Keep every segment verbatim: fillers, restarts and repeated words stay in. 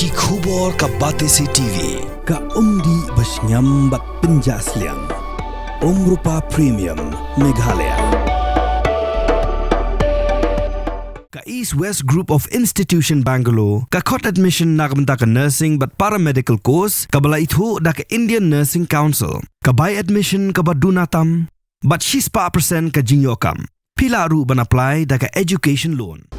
Ki khubor ka Batesi T V, ka umdih ba shngiam bad pynjah sliang. Umrupa Premium, Meghalaya. Ka East West Group of Institution Bangalore, ka khot admission na ka bynta ka nursing bad paramedical course, kaba la ithuh da ka Indian Nursing Council. Ka bai admission kaba duna tam, bad shispah percent ka jingïoh kam. Phi lah ruh ban apply da ka education loan.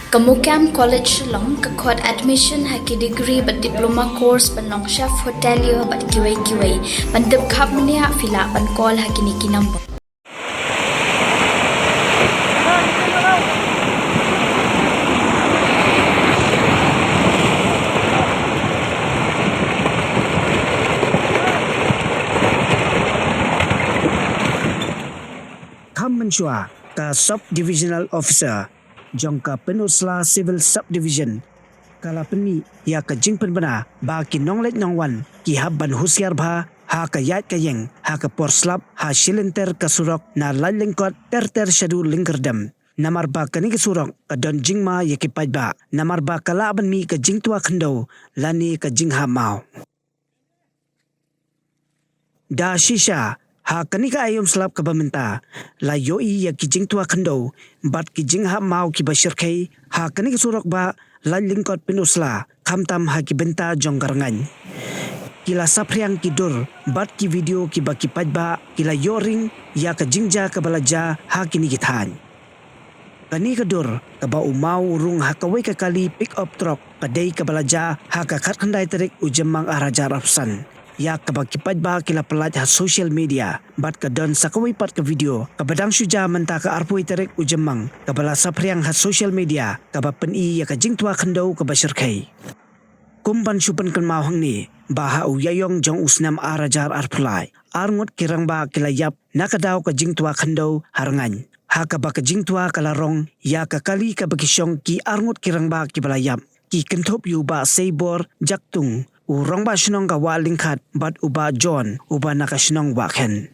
Ka Mukam College Shillong ka khot admission ha ki degree bad diploma course ban long chef hotelier bad kiwei kiwei. Ban tip khapmenia phi lah ban call ha kine ki number. Kham mynshuwa, ka Sub Divisional Officer jong ka Pynursla Civil Subdivision ka la pynmih ïa ka jingpynbna ba ki nongleit nongwan ki hap ban husiar bha ha ka ïaid ka ïeng ha ka por slap ha shilynter ka surok na Laitlyngkot ter ter shaduh Lyngkyrdem. Namar ba kane ka surok ka don jingma ïa ki paidbah namar ba ka lah ban mih ka jingtwa khyndew lane ka jinghap maw. Da shisha, ha kane ka aïom slap kaba mynta, la ïohi ïa ki jingtwa khyndew bad ki jinghap maw kiba shyrkhei ha kane ka surok ba Laitlyngkot Pynursla, khamtam ha ki bynta jong ka rngain. Ki la saphriang ki dur bad ki video kiba ki paidbah ki la ïoh ring ïa ka jingjia kaba la jia ha kine ki thaiñ. Kane ka dur kaba u maw u rung ha kawei ka kali pick up truck ka dei kaba la jia ha ka khatkhyndai tarik u Jymmang arhajar arphew san. Ïa kaba ki paidbah ki la pyllait ha social media bad ka don sa kawei pat ka video kaba dang shu jia mynta ka arphew wei tarik u Jymmang kaba la saphriang ha social media kaba pyni ïa ka jingtwa khyndew kaba shyrkhei. Kum ban shu pynkynmaw hangne ba ha u Ïaïong jong u snem arhajar arphew lai, arngut ki rangbah ki la ïap na ka daw ka jingtwa khyndew ha rngain. Ha kaba ka jingtwa ka la rong ïa ka kali kaba ki shong ki arngut ki rangbah kiba la ïap, ki kynthup ïa u Bah Seibor Jaktung, u rangbah shnong ka Wah Lyngkhat bad u Bah John uba na ka shnong Wahkhen.